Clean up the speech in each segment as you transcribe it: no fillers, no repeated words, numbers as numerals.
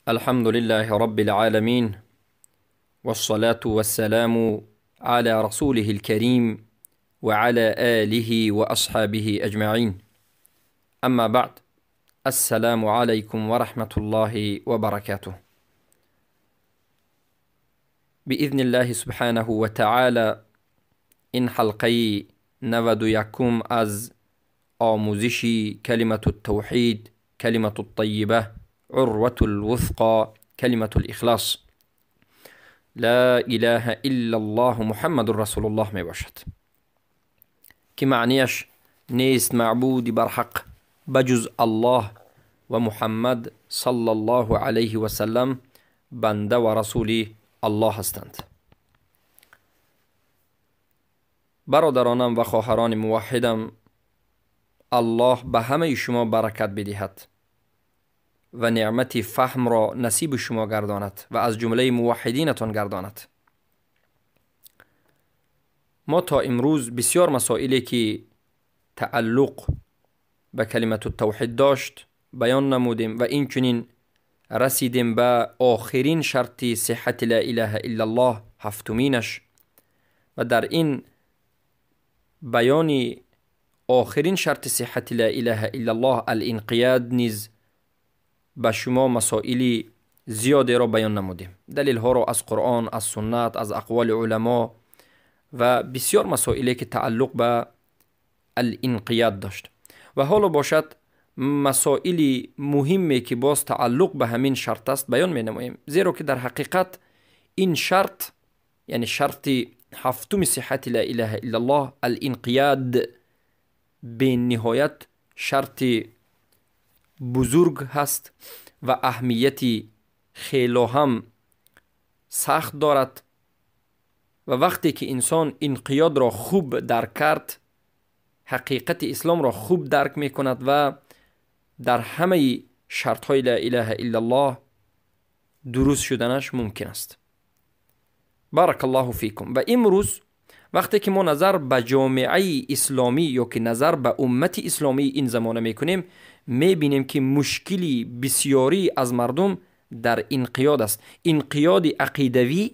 الحمد لله رب العالمين، والصلاة والسلام على رسوله الكريم وعلى آله وأصحابه أجمعين. أما بعد، السلام عليكم ورحمة الله وبركاته. بإذن الله سبحانه وتعالى این حلقه 91 از آموزش کلمة التوحید، کلمة الطیبه، عروة الوثقى، کلمة الاخلاص، لا اله الا الله محمد رسول الله می باشد که معنیش نیست معبودی برحق بجز الله و محمد صلی الله علیه و سلم بنده و رسول الله هستند. برادرانم و خواهران موحدم، الله به همه شما برکت بدهد و نعمت فهم را نصیب شما گرداند و از جمله موحدینتان گرداند. ما تا امروز بسیار مسائلی که تعلق به کلمت التوحید داشت بیان نمودیم و این چنین رسیدیم به آخرین شرط صحت لا اله الا الله، هفتمینش، و در این بیان آخرین شرط صحت لا اله الا الله الانقیاد نیز به شما مسائل زیادی را بیان نمودیم. دلیل ها را از قرآن، از سنت، از اقوال علما و بسیار مسائلی که تعلق به الانقیاد داشت. و حالا باشد مسائل مهمی که باز تعلق به همین شرط است بیان می نماییم، زیرا که در حقیقت این شرط، یعنی شرط هفتم صحت لا اله الا الله الانقیاد، به نهایت شرط بزرگ هست و اهمیت خیلی هم سخت دارد. و وقتی که انسان انقیاد را خوب درک کرد، حقیقت اسلام را خوب درک می کند و در همه شرط های لا اله الا الله درست شدنش ممکن است. بارک الله فیکم. و امروز وقتی که ما نظر به جامعه اسلامی یا که نظر به امت اسلامی این زمانه میکنیم، میبینیم که مشکلی بسیاری از مردم در انقیاد است. انقیاد عقیدوی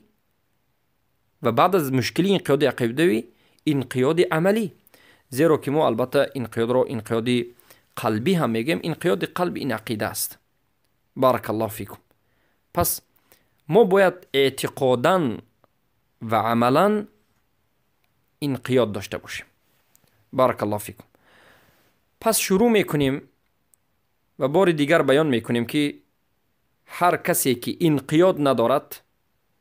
و بعد از مشکلی انقیاد عقیدوی، انقیاد عملی. زیرا که ما البته انقیاد را انقیاد قلبی هم میگیم. انقیاد قلب این عقیده است. بارک الله فیکم. پس ما باید اعتقادا و عملا انقیاد داشته باشیم. بارک الله فیکم. پس شروع میکنیم و بار دیگر بیان میکنیم که هر کسی که انقیاد ندارد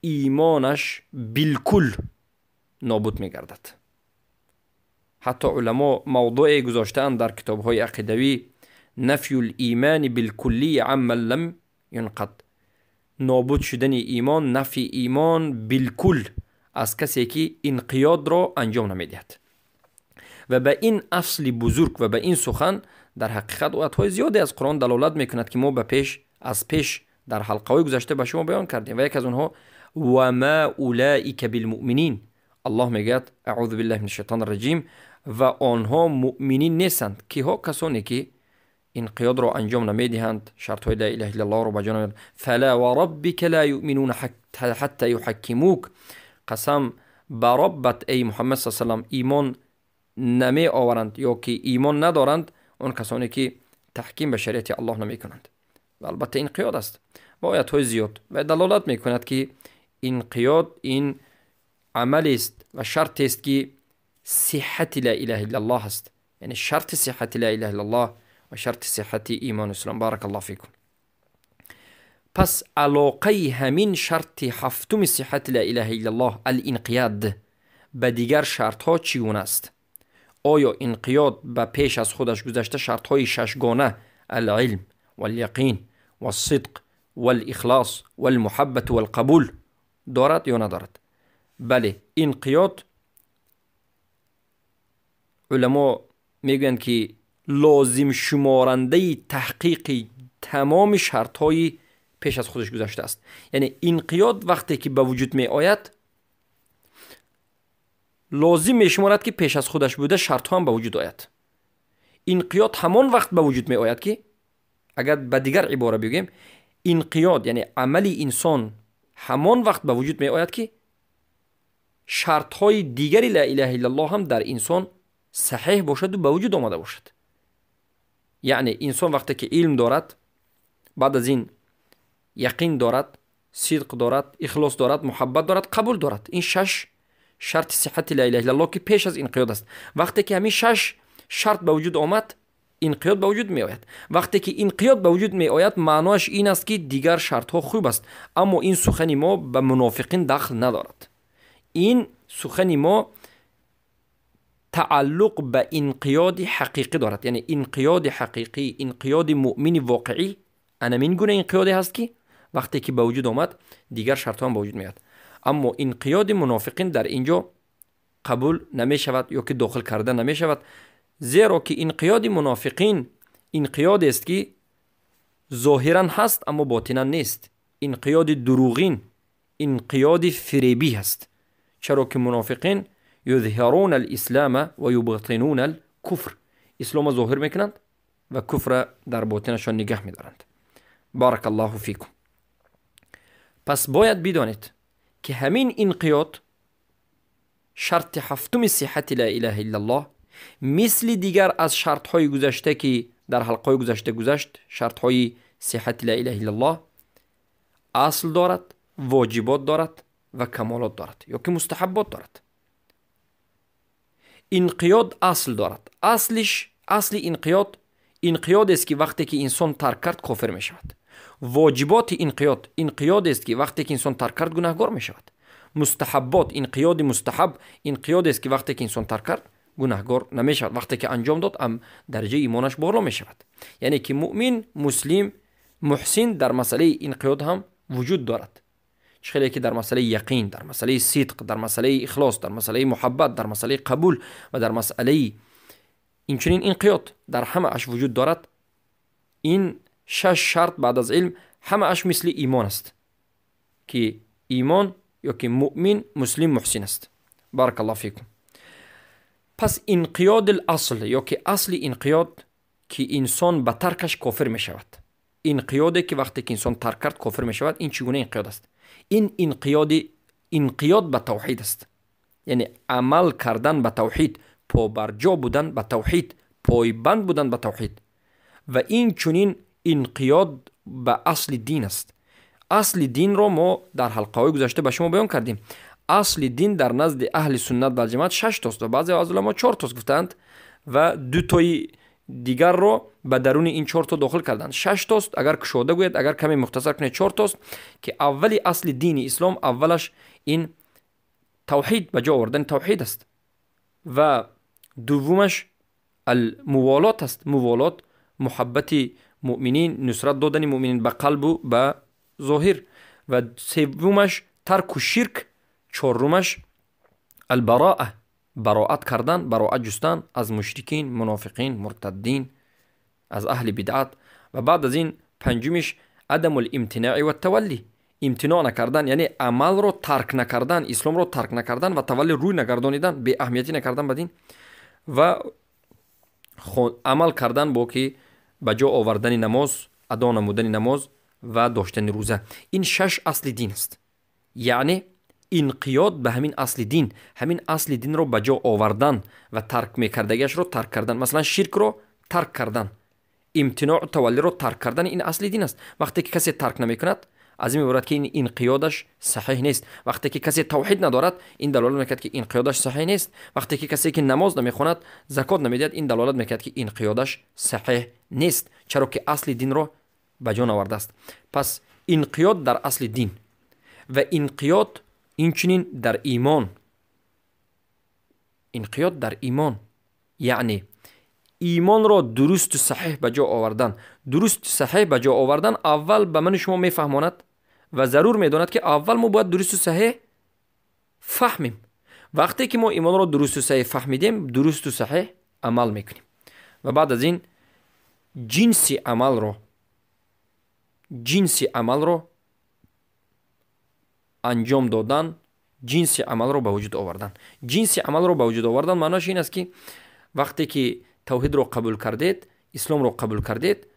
ایمانش بالکل نابود میگردد. حتی علما موضوع گذاشته‌اند در کتاب‌های عقیدوی، نفی الایمان بالکلی عمن لم ینقد، نابود شدن ایمان، نفی ایمان بالکل از کسی که انقیاد را انجام نمیدهد. و به این اصل بزرگ و به این سخن در حقیقت آیت‌های زیادی از قرآن دلالت میکند که ما به پیش از پیش در حلقه‌های گذشته به شما بیان کردیم. و یک از آنها و ما اولئک بالمؤمنین، الله میگوید اعوذ بالله من الشیطان الرجیم، و آنها مؤمنین نیستند. کیها؟ کسانی که انقیاد را انجام نمیدهند، شرط های لا اله الا الله را به جا نمیآورند. فلا وربک لا یؤمنون حتی یحکموک، قسم بربت ای محمد صلی الله علیه و سلم ایمان نمی آورند یا که ایمان ندارند آن کسانی که تحکیم به شریعت الله نمی کنند. و البته انقیاد است و آیت های زیاد و دلالت می کند که انقیاد این عمل است و شرط است که صحت لا اله الا الله است، یعنی شرط صحت لا اله الا الله و شرط صحت ایمان اسلام. بارک الله فیکم. پس علاقه همین شرط هفتم صحت لا اله الا الله الانقیاد به دیگر شرط ها چگونه است؟ آیا انقیاد به پیش از خودش گذشته شرط های ششگانه العلم والیقین والصدق والاخلاص والمحبت والقبول دارد یا ندارد؟ بله، انقیاد علما میگویند که لازم شمارنده تحقیق تمام شرط های پیش از خودش گذشته است. یعنی انقیاد وقتی که به وجود می آید لازم می شمارد که پیش از خودش بوده شرط ها هم به وجود آید. انقیاد همان وقت به وجود می آید که اگر به دیگر عباره بگیم، Инқиёд, яъне амали инсон ҳамон вақт ба вуҷуд меояд, ки шартҳои дигари ла илаҳа иллаллоҳ ҳам дар инсон саҳеҳ бошаду ба вуҷуд омада бошад. Яъне инсон вақте ки илм дорад, баъд аз ин яқин дорад, сидқ дорад, ихлос дорад, муҳаббат дорад, қабул дорад. Ин шаш шарти сиҳати ла илаҳа иллаллоҳ, ки пеш аз инқиёд аст. Вақте ки ҳамин шаш шарт ба вуҷуд омад, инқиёд ба вуҷуд меояд. Вақте ки инқиёд ба вуҷуд меояд, маъноаш ин аст, ки дигар шартҳо хуб аст. Аммо ин сухани мо ба мунофиқин дахл надорад. Ин сухани мо тааллуқ ба инқиёди ҳақиқӣ дорад. Яъне инқиёди ҳақиқӣ, инқиёди муъмини воқеӣ анамин гуна инқиёде ҳаст, ки вақте ки ба вуҷуд омад, дигар шартҳо ҳам ба вуҷуд меояд. Аммо инқиёди мунофиқин дар ин ҷо қабул намешавад ё ки дохил карда намешавад, зеро ки инқиёди мунофиқин инқиёдест, ки зоҳиран ҳаст, аммо ботинан нест. Инқиёди дурӯғин, инқиёди фиребӣ ҳаст, чаро ки мунофиқин юзҳируна алислама ва юбтинуна алкуфр, ислома зоҳир мекунанд ва куфра дар ботинашон нигаҳ медоранд. Барака Аллоҳу фикум. Пас бояд бидонед, ки ҳамин инқиёд, шарти ҳафтуми сиҳати ла илаҳа иллаллоҳ, мисли дигар аз шартҳои гузашта, ки дар ҳалқаҳои гузашта гузашт, шартҳои сиҳати ла илаҳа иллаллоҳ асл дорад, воҷибот дорад ва камолот дорад ё ки мустаҳаббот дорад. Инқиёд асл дорад. Аслиш, асли инқиёд, инқиёдест, ки вақте ки инсон тарк кард, кофир мешавад. Воҷиботи инқиёд, инқиёдест, ки вақте ки инсон тарк кард, гунаҳгор мешавад. Мустаҳаббот, инқиёди мустаҳаб, инқиёдест, ки вақте ки инсон тарк кард, гунаҳгор намешавад, вақте ки анҷом дод, ам дараҷаи имонаш боло мешавад. Яъне ки муъмин, муслим, муҳсин дар масъалаи инқиёд ҳам вуҷуд дорад, чӣ хеле ки дар масъалаи яқин, дар масъалаи сидқ, дар масъалаи ихлос, дар масъалаи муҳаббат, дар масъалаи қабул ва дар масъалаи инчунин инқиёд дар ҳамааш вуҷуд дорад. Ин шаш шарт баъд аз илм ҳамааш мисли имон аст, ки имон ё ки муъмин, муслим, муҳсин аст. Баракаллоҳу фикум. Пас инқиёди асл ё ки асли инқиёд, ки инсон ба таркаш кофир мешавад, инқиёде ки вақте ки инсон тарк кард, кофир мешавад, ин чӣ гуна инқиёд аст? Ин инқиёди инқиёд ба тавҳид аст, яъне амал кардан ба тавҳид, побарҷо будан ба тавҳид, пойбанд будан ба тавҳид. Ва инчунин инқиёд ба асли дин аст. Асли динро мо дар ҳалқаҳои гузашта ба шумо баён кардем. Асли дин дар назди аҳли суннат валҷамоат шаш тост ва баъзе аз уламо чор тост гуфтаанд ва дутои дигарро ба даруни ин чор то дохил карданд. Шаш тост агар кушода гӯяд, агар каме мухтасар кунед, чор тост, ки аввали асли дини ислом, аввалаш ин тавҳид, ба ҷо овардани тавҳид аст ва дуввумаш алмуволот аст. Муволот, муҳаббати муъминин, нусрат додани муъминин ба қалбу ба зоҳир, ва севумаш тарку ширк, чорумаш албароа, бароат кардан, бароат ҷустан аз мушрикин, мунофиқин, муртаддин, аз аҳли бидъат, ва баъд аз ин панҷумиш адаму лимтинои ва тавалли, имтиноъ накардан, яъне амалро тарк накардан, исломро тарк накардан ва тавалли, рӯй нагардонидан, беаҳамиятӣ накардан ба дин, ва амал кардан бо ки ба ҷо овардани намоз, адо намудани намоз ва доштани рӯза. Ин шаш асли дин аст. Яъне инқиёд ба ҳамин асли дин, ҳамин асли динро ба ҷо овардан ва тарк мекардагиашро тарк кардан, масалан, ширкро тарк кардан, имтиноъ, таваллиро тарк кардан, ин асли дин аст. Вақте ки касе тарк намекунад, аз ин меборад, ки ин инқиёдаш саҳеҳ нест. Вақте ки касе тавҳид надорад, ин далолат мекунад, ки инқиёдаш саҳеҳ нест. Вақте ки касе ки намоз намехонад, закот намедиҳад, ин далолат мекунад, ки инқиёдаш саҳеҳ нест, чаро ки асли динро ба ҷо навардааст. Пас инқиёд дар асли дин ва инқиёд инчунин дар имон. Инқиёд дар имон, яъне имонро дурусту саҳеҳ ба ҷо овардан. Дурусту саҳеҳ ба ҷо овардан аввал ба ману шумо мефаҳмонад ва зарур медонад, ки аввал мо бояд дурусту саҳеҳ фаҳмем. Вақте ки мо имонро дурусту саҳеҳ фаҳмидем, дурусту саҳеҳ амал мекунем ва баъд аз ин ҷинси амалро анҷом додан, ҷинси амалро ба вуҷуд овардан. Ҷинси амалро ба вуҷуд овардан маъноаш ин аст, ки вақте ки тавҳидро қабул кардед, исломро қабул кардед,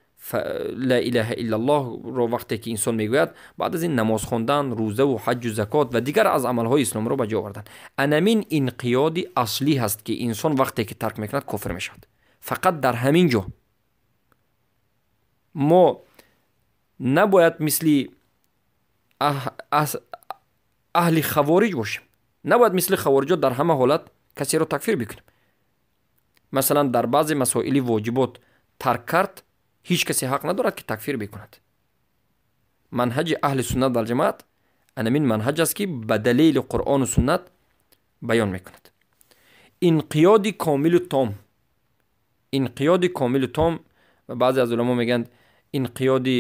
ла илаҳа иллаллоҳро вақте ки инсон мегӯяд, баъд аз ин намоз хондан, рӯзаву ҳаҷҷу закот ва дигар аз амалҳои исломро ба ҷо овардан. Анамин инқиёди аслӣ ҳаст, ки инсон вақте ки тарк мекунад, кофир мешавад. Фақат дар ҳамин ҷо мо набояд мисли аҳли хавориҷ бошем, набояд мисли хавориҷо дар ҳама ҳолат касеро такфир бикунем. Масалан, дар баъзе масоили воҷибот тарк кард, ҳеҷ касе ҳақ надорад, ки такфир бикунад. Манҳаҷи аҳли суннат валҷамоат анамин манҳаҷ аст, ки ба далели Қуръону суннат баён мекунад. Инқиёди комилу том, инқиёди комилу том, ва баъзе аз уламо мегӯянд инқиёди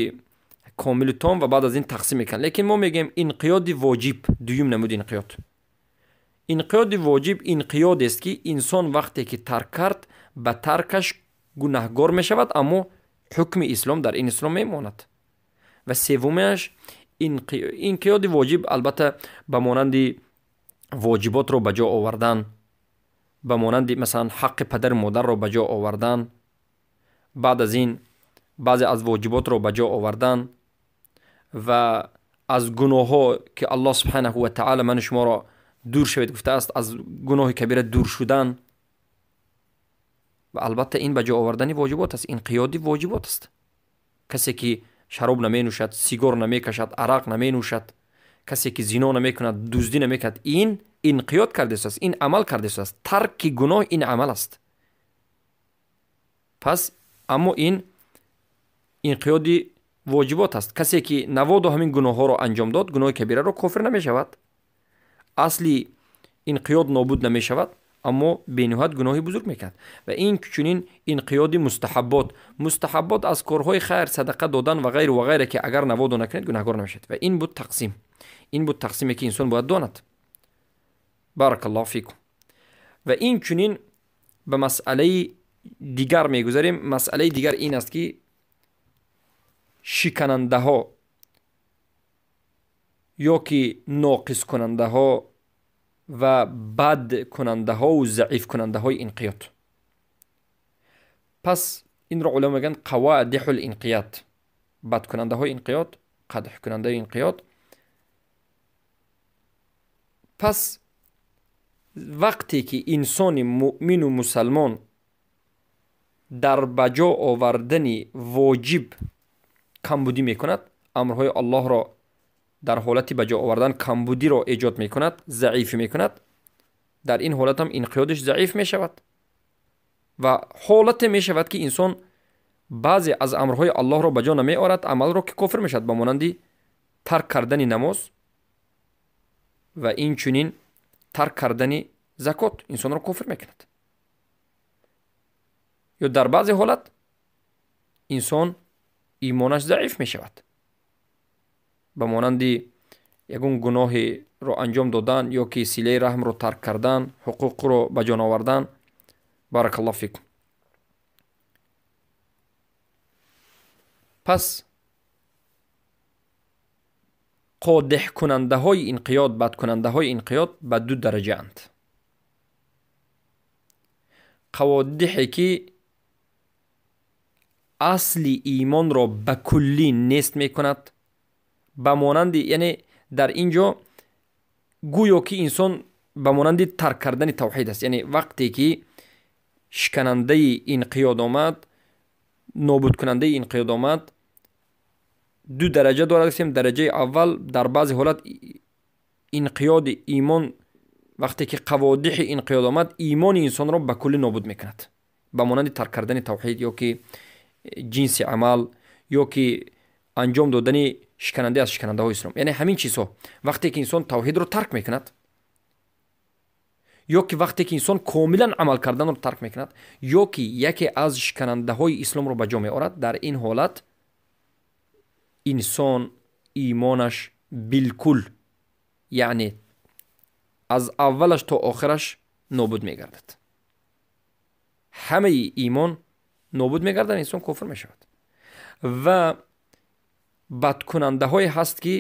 комилу том ва баъд аз ин тақсим мекунанд, лекин мо мегӯем инқиёди воҷиб, дуюм намуди инқиёд. Инқиёди воҷиб инқиёдест, ки инсон вақте ки тарк кард, ба таркаш гунаҳгор мешавад, аммо ҳукми ислом дар ин ислом мемонад. Ва севумаш инқиёди воҷиб, албатта, ба монанди воҷиботро ба ҷо овардан, ба монанди масалан ҳаққи падару модарро ба ҷо овардан, баъд аз ин баъзе аз воҷиботро ба ҷо овардан ва аз гуноҳҳо, ки Аллоҳ субҳанаҳу ва таъала ману шуморо дур шавед гуфтааст, аз гуноҳи кабира дур шудан. Ва албатта ин ба ҷо овардани воҷибот аст, инқиёди воҷибот аст. Касе ки шароб наменӯшад, сигор намекашад, арақ наменӯшад, касе ки зино намекунад, дуздӣ намекунад, ин инқиёд кардааст, ин амал кардааст. Тарки гуноҳ ин амал аст. Пас аммо ин инқиёди воҷибот аст. Касе ки наводу ҳамин гуноҳҳоро анҷом дод, гуноҳи кабираро, кофир намешавад, асли инқиёд нобуд намешавад, аммо бениҳоят гуноҳи бузург мекунад. Ва ин чунин инқиёди мустаҳаббот, мустаҳаббот аз корҳои хайр, садақа додан ва ғайру ва ғайре, ки агар наводу накунед, гунаҳгор намешавед. Ва ин буд тақсим, ин буд тақсиме, ки инсон бояд донад. Баракаллоҳу фикум. Ва ин чунин ба масъалаи дигар мегузарем. Масъалаи дигар ин аст, ки шиканандаҳо ё ки ноқискунандаҳо ва бадкунандаҳову заифкунандаҳои инқиёд. Пас инро уламо мегӯянд қавадиҳул инқиёд, бадкунандаҳои инқиёд, қадҳкунандаи инқиёд. Пас вақте ки инсони муъмину мусалмон дар ба ҷо овардани воҷиб камбудӣ мекунад, амрҳои Аллоҳро дар ҳолати ба ҷо овардан камбудиро эҷод мекунад, заиф мекунад, дар ин ҳолат ҳам инқиёдиш заиф мешавад ва ҳолате мешавад, ки инсон баъзе аз амрҳои Аллоҳро ба ҷо намеорад, амалро, ки кофир мешавад, ба монанди тарк кардани намоз ва инчунин тарк кардани закот инсонро кофир мекунад. Ё дар баъзе ҳолат инсон имонаш заиф мешавад, ба монанди ягон гуноҳеро анҷом додан ё ки силаи раҳмро тарк кардан, ҳуқуқро ба ҷон овардан. Баракаллоҳу фикум. Пас қодеҳкунандаҳои инқиёд, бадкунандаҳои инқиёд ба ду дараҷаанд. Қаводиҳе ки асли имонро ба куллӣ нест мекунад, ба монанди, яъне дар ин ҷо гӯё ки инсон ба монанди тарк кардани тавҳид аст. Яъне вақте ки шиканандаи инқиёд омад, нобудкунандаи инқиёд омад, ду дараҷа дорад. Гуфтем дараҷаи аввал, дар баъзе ҳолат инқиёди имон, вақте ки қаводиҳи инқиёд омад, имони инсонро ба куллӣ нобуд мекунад, ба монанди тарк кардани тавҳид ё ки ҷинси амал ё ки анҷом додани шикананде аз шиканандаҳои ислом. Яъне ҳамин чизҳо, вақте ки инсон тавҳидро тарк мекунад ё ки вақте ки инсон комилан амал карданро тарк мекунад ё ки яке аз шиканандаҳои исломро ба ҷо меорад, дар ин ҳолат инсон имонаш билкул, яъне аз аввалаш то охираш нобуд мегардад. Ҳамаи имон нобуд мегардад, инсон кофир мешавад. Ва бадкунандаҳое ҳаст, ки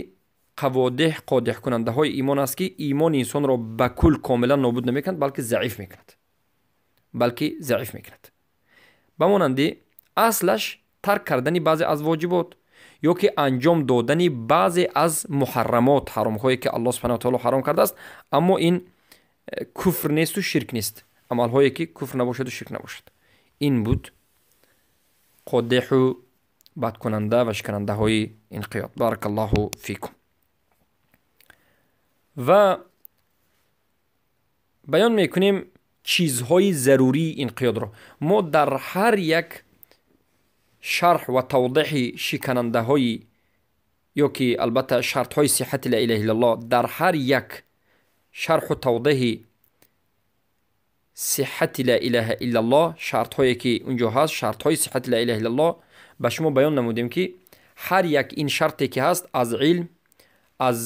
қаводеҳ, қодеҳкунандаҳои имон аст, ки имони инсонро ба кул комилан нобуд намекунад, балки заиф мекунад, балки заиф мекунад. Ба монанди аслаш Тарк кардани баъзе аз воҷибот ё ки анҷом додани баъзе аз муҳаррамот, ҳаромҳое ки Аллоҳ субҳанаҳу ва таъоло ҳаром кардааст, аммо ин куфр несту ширк нест, амалҳое ки куфр набошаду ширк набошад. Ин буд қодеҳу бадкунанда ва шиканандаҳои инқиёд. Баракаллоҳу фикум. Ва баён мекунем чизҳои зарурии инқиёдро. Мо дар ҳар як шарҳ ва тавдеҳи шиканандаҳои ё ки албатта шартҳои сиҳати ла илаҳа иллаллоҳ, дар ҳар як шарҳу тавдеҳи сиҳати ла илаҳа иллаллоҳ, шартҳое ки унҷо ҳаст, шартҳои сиҳати ла илаҳа иллаллоҳ, ба шумо баён намудем ки ҳар як ин шарте ки ҳаст аз илм, аз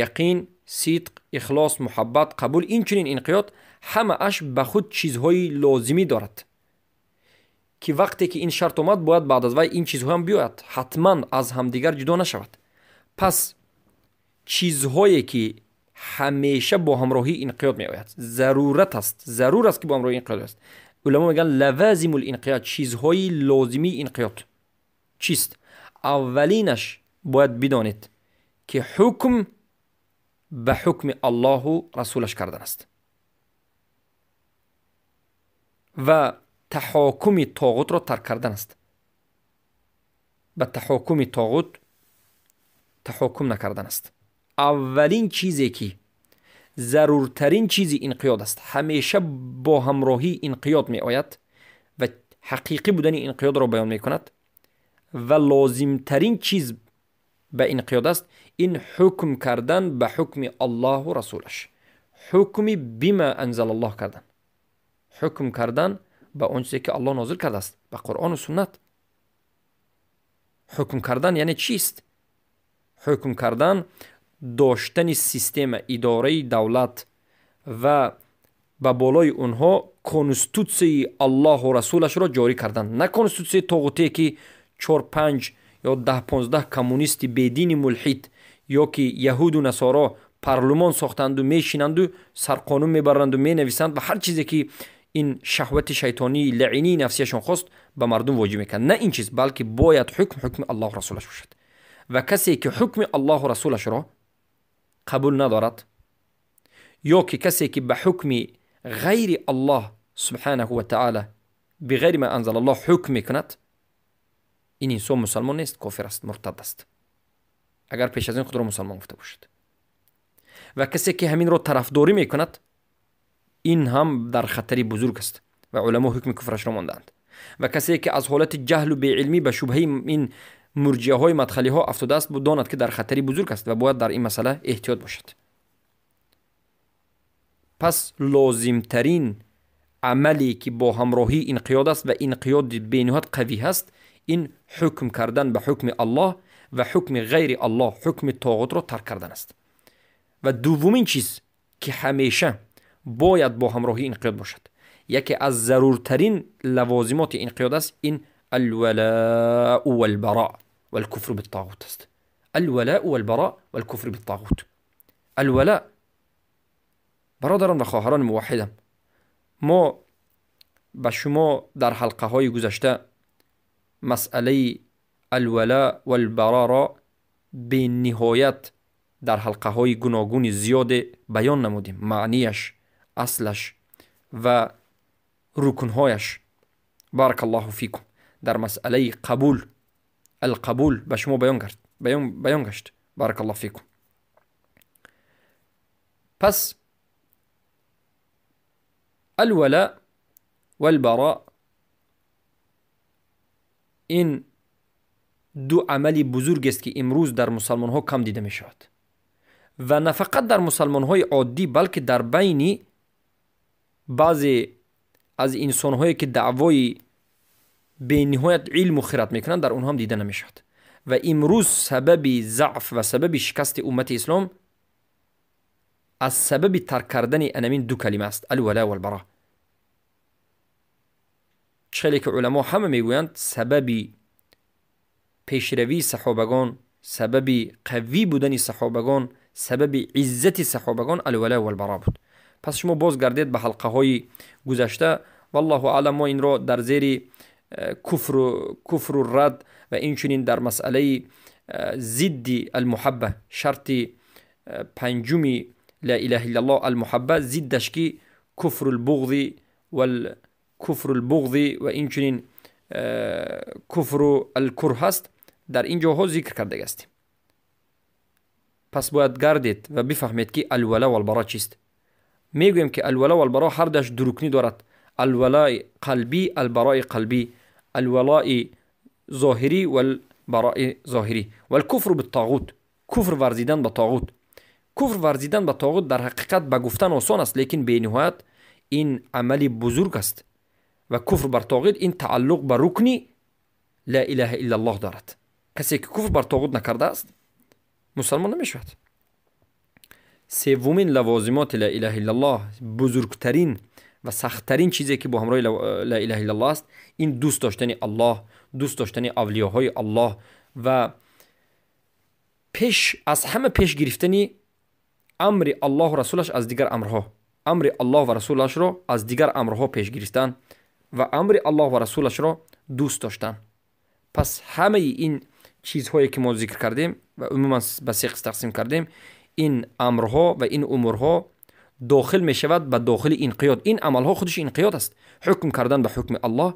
яқин, сидқ, ихлос, муҳаббат, қабул, инчунин инқиёд, ҳамааш ба худ чизҳои лозимӣ дорад ки вақте ки ин шарт омад, бояд баъд аз вай ин чизҳоам биёяд, ҳатман аз ҳамдигар ҷудо нашавад. Пас чизҳое ки ҳамеша бо ҳамроҳии инқиёд меояд, зарурат аст, зарур аст ки бо ҳамроҳии инқиёд аст. Уламо мегӯянд лавазимул инқиёд, чизҳои лозимии инқиёд чист? Аввалинаш бояд бидонед ки ҳукм ба ҳукми Аллоҳу расулаш кардан аст ва таҳокуми тоғутро тарк кардан аст. Ба таҳокуми тоғут таҳокум накардан аст. Аввалин чизе ки заруртарин чизи инқиёд аст, ҳамеша бо ҳамроҳии инқиёд меояд ва ҳақиқӣ будани инқиёдро баён мекунад ва лозимтарин чиз ба инқиёд аст, ин ҳукм кардан ба ҳукми Аллоҳу расулаш, ҳукми бима анзалаллоҳ кардан, ҳукм кардан ба он чизе ки Аллоҳ нозил кардааст, ба Қуръону суннат. Ҳукм кардан яъне чист? Ҳукм кардан доштани система, идораи давлат ва ба болои онҳо конститутсияи Аллоҳу расулашро ҷорӣ кардан, на конститутсияи тоғутие ки 4-5 ё 10-15 коммунисти бедини мулҳид ё ки яҳуду насоро парлумон сохтанду мешинанду сарқонун мебаранду менависанд ва ҳар чизе ки ин шаҳвати шайтонии лаъинии нафсияшон хост ба мардум воҷиб мекунад. На ин чиз, балки бояд ҳукм ҳукми Аллоҳу расулаш бошад ва касе ки ҳукми Аллоҳу расулашро қабул надорад ё ки касе ки ба ҳукми ғайри Аллоҳ субҳанаҳу ва таъала биғайри ма анзалаллоҳ ҳукм мекунад, ин инсон мусалмон нест, кофир аст, муртад аст, агар пеш аз ин худро мусалмон гуфта бошад. Ва касе ки ҳаминро тарафдорӣ мекунад, ин ҳам дар хатари бузург аст ва уламо ҳукми куфрашро мондаанд. Ва касе ки аз ҳолати ҷаҳлу беилмӣ ба шубҳаи ин мурҷиаҳои мадхалиҳо афтодааст, донад ки дар хатари бузург аст ва бояд дар ин масъала эҳтиёт бошад. Пас лозимтарин амале ки бо ҳамроҳии инқиёд аст ва инқиёди бениҳоят қавӣ ҳаст, ин ҳукм кардан ба ҳукми Аллоҳ ва ҳукми ғайри Аллоҳ, ҳукми тоғутро тарк кардан аст. Ва дуввумин чиз ки ҳамеша бояд бо ҳамроҳии инқиёд бошад, яке аз заруртарин лавозимоти инқиёд аст, ин алвалау валбаро валкуфру биттоғут аст. Алвалау валбаро валкуфру биттоғут. Алвала, бародарон ва хоҳарони муваҳҳидам, мо ба шумо дар ҳалқаҳои гузашта масъалаи алвала валбароро бениҳоят дар ҳалқаҳои гуногуни зиёде баён намудем, маънияш, аслаш ва рукнҳояш. Баракаллоҳу фикум. Дар масъалаи қабул, алқабул ба шумо баён гашт. Баракаллоҳу фикум. Пас алвала валбаро ин ду амали бузургест ки имрӯз дар мусалмонҳо кам дида мешавад ва на фақат дар мусалмонҳои оддӣ, балки дар байни баъзе аз инсонҳое ки даъвои бениҳоят илму хират мекунанд, дар онҳо ҳам дида намешавад. Ва имрӯз сабаби заъф ва сабаби шикасти уммати ислом аз сабаби тарк кардани анамин ду калима аст: алвала валбаро. Хеле ки уламо ҳама мегӯянд, сабаби пешравии саҳобагон, сабаби қавӣ будани саҳобагон, сабаби иззати саҳобагон алвала валбаро буд. Пас шумо боз гардед ба ҳалқаҳои гузашта. Валлоҳу аълам, мо инро дар зери куфру рад ва инчунин дар масъалаи зидди алмуҳабба, шарти панҷуми ла илаҳа иллаллоҳ алмуҳабба, зиддаш ки куфрулбуғзи валкуфрулбуғзи ва инчунин куфру алкурҳ аст, дар ин ҷоҳо зикр карда ҳастем. Пас бояд гардед ва бифаҳмед, ки алвала валбаро чист. Мегӯем, ки алвала валбаро ҳар дуяш ду рукнӣ дорад: алвалаи қалбӣ, албарои қалбӣ, алвалаи зоҳирӣ валбарои зоҳирӣ. Валкуфру биттоғут, куфр варзидан ба тоғут. Куфр варзидан ба тоғут дар ҳақиқат ба гуфтан осон аст, лекин бениҳоят ин амали бузург аст ва куфр бар тоғут ин тааллуқ ба рукни ла илаҳа иллаллоҳ дорад. Касе ки куфр бар тоғут накардааст, мусалмон намешавад. Севумин лавозимоти ла илаҳа иллаллоҳ, бузургтарин ва сахттарин чизе ки бо ҳамроҳи ла илаҳа иллаллоҳ аст, ин дӯст доштани Аллоҳ, дӯст доштани авлиёҳои Аллоҳ ва пеш аз ҳама пеш гирифтани амри Аллоҳу расулаш аз дигар амрҳо, амри Аллоҳ ва расулашро аз дигар амрҳо пеш гирифтан ва амри Аллоҳ ва расулашро дӯст доштан. Пас ҳамаи ин чизҳое ки мо зикр кардем ва умуман ба се қисм тақсим кардем, ин амрҳо ва ин умурҳо дохил мешавад ба дохили инқиёд. Ин амалҳо худаш инқиёд аст: ҳукм кардан ба ҳукми Аллоҳ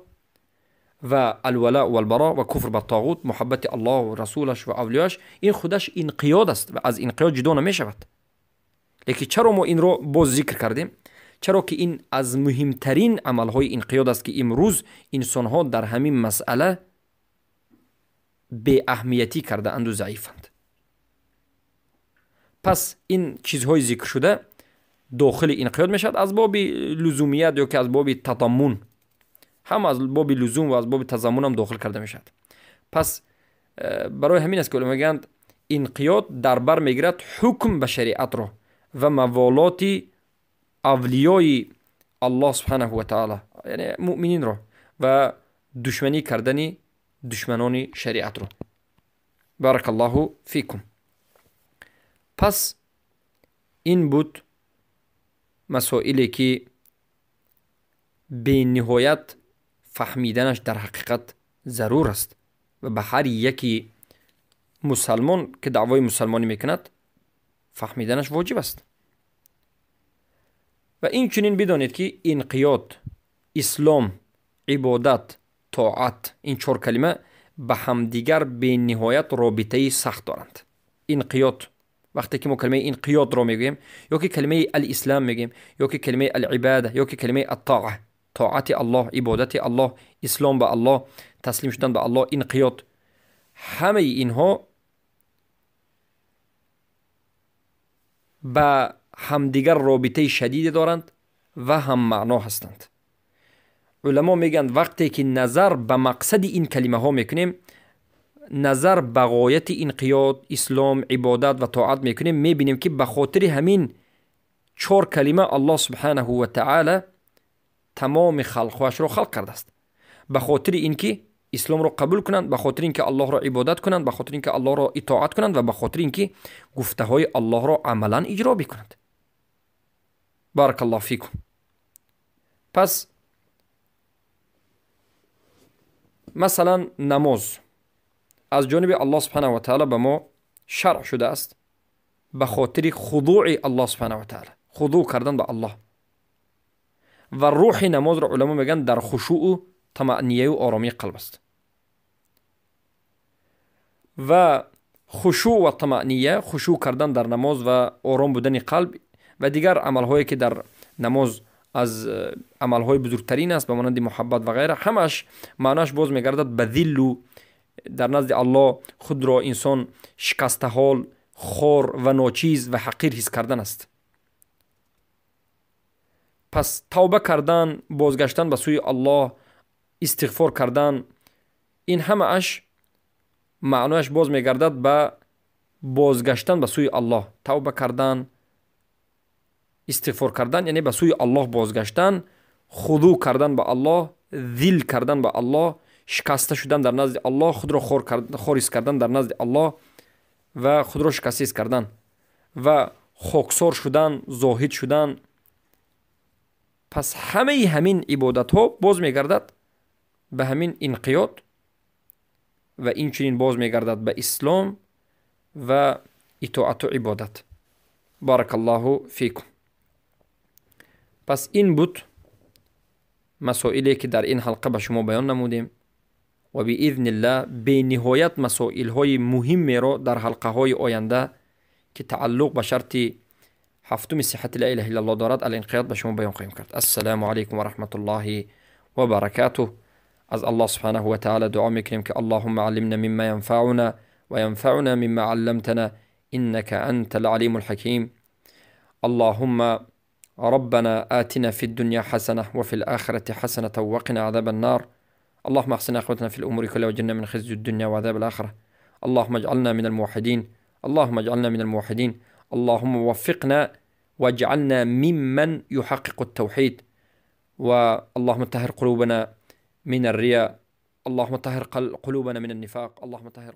ва алвала валбаро ва куфр ба тоғут, муҳаббати Аллоҳ, расулаш ва авлиёш, ин худаш инқиёд аст ва аз инқиёд ҷудо намешавад. Лекин чаро мо инро боз зикр кардем? Чаро ки ин аз муҳимтарин амалҳои инқиёд аст, ки имрӯз инсонҳо дар ҳамин масъала беаҳамиятӣ кардаанду заифанд. Пас ин чизҳои зикршуда дохили инқиёд мешавад аз боби лузумият ё ки аз боби тадаммун, ҳам аз боби лузум ва аз боби тазаммунам дохил карда мешавад. Пас барои ҳамин аст, ки уламо мегӯянд, инқиёд дар бар мегирад ҳукм ба шариатро ва маволоти авлиёи Аллоҳ субҳанаҳу ва таала, яъне муъмининро, ва душманӣ кардани душманони шариатро. Баракаллоҳу фикум. Пас ин буд масоиле, ки бениҳоят фаҳмиданаш дар ҳақиқат зарур аст ва ба ҳар яки мусалмон, ки даъвои мусалмонӣ мекунад, фаҳмиданаш воҷиб аст. Ва инчунин бидонед, ки инқиёд, ислом, ибодат, тоат, ин чор калима ба ҳамдигар бениҳоят робитаи сахт доранд. Инқиёд, вақте ки мо калимаи инқиёдро мегӯем, ё ки калимаи алислам мегӯем, ё ки калимаи алибада, ё ки калимаи аттоа, тоати Аллоҳ, ибодати Аллоҳ, ислом ба Аллоҳ, таслим шудан ба Аллоҳ, инқиёд, ҳамаи инҳо ба ҳамдигар робитаи шадиде доранд ва ҳаммаъно ҳастанд. Уламо мегӯянд, вақте ки назар ба мақсади ин калимаҳо мекунем, назар ба ғояти инқиёд, ислом, ибодат ва тоат мекунем, мебинем, ки ба хотири ҳамин чор калима Аллоҳ субҳанаҳу ва таала тамоми халқҳояшро халқ кардааст. Ба хотири ин ки исломро қабул кунанд, ба хотири ин ки Аллоҳро ибодат кунанд, ба хотири ин ки Аллоҳро итоат кунанд ва ба хотири ин ки гуфтаҳои Аллоҳро амалан иҷро бикунанд. Баракаллоҳу фикум. Пас масалан намоз аз ҷониби Аллоҳ субҳанаҳу ва таала ба мо шаръ шудааст ба хотири худуъи Аллоҳ субҳанаҳу ва таала, худуъ кардан ба Аллоҳ. Ва рӯҳи намозро уламо мегӯянд дар хушӯъу тамаънияю оромии қалб аст. Ва хушӯъ ва тамаъния, хушӯъ кардан дар намоз ва ором будани қалб ва дигар амалҳое, ки дар намоз аз амалҳои бузургтарин аст, ба монанди муҳаббат ва ғайра, ҳамааш маъноаш боз мегардад ба зиллу дар назди Аллоҳ худро инсон шикастаҳол, хор ва ночиз ва ҳақир ҳис кардан аст. Пас тавба кардан, бозгаштан ба сӯи Аллоҳ, истиғфор кардан, ин ҳамааш маънояш боз мегардад ба бозгаштан ба сӯи Аллоҳ. Тавба кардан, истиғфор кардан, яъне ба сӯи Аллоҳ бозгаштан, худӯъ кардан ба Аллоҳ, зил кардан ба Аллоҳ, шикаста шудан дар назди Аллоҳ, худро хор ҳис кардан дар назди Аллоҳ ва худро шикаста ҳис кардан ва хоксор шудан, зоҳид шудан. Пас ҳамаи ҳамин ибодатҳо боз мегардад ба ҳамин инқиёд ва инчунин боз мегардад ба ислом ва итоату ибодат. Баракаллоҳу фикум. Пас ин буд масоиле, ки дар ин ҳалқа ба шумо баён намудем, ва биизниллаҳ бениҳоят масоилҳои муҳиммеро дар ҳалқаҳои оянда, ки тааллуқ ба шарти ҳафтуми сиҳати ла илаҳа иллаллоҳ дорад, алинқиёд, ба шумо баён хоҳем кард. Ассалому алайкум ва раҳматуллоҳи ва баракатуҳ. Аз Аллоҳ субҳанаҳу ва таала дуо мекунем, ки Аллоҳумма аллимна мимма янфауна ва янфауна мимма алламтана, иннака анта алалиму алҳаким. Аллоҳумма ربنا آتنا في الدنيا حسنة وفي الآخرة حسنة وقنا عذاب النار. اللهم احسن عاقبتنا في الأمور كلها واجرنا من خزي الدنيا وعذاب الآخرة. اللهم اجعلنا من الموحدين، اللهم اجعلنا من الموحدين. اللهم وفقنا واجعلنا ممن يحقق التوحيد. واللهم طهر قلوبنا من الرياء، اللهم طهر قلوبنا من النفاق، اللهم طهر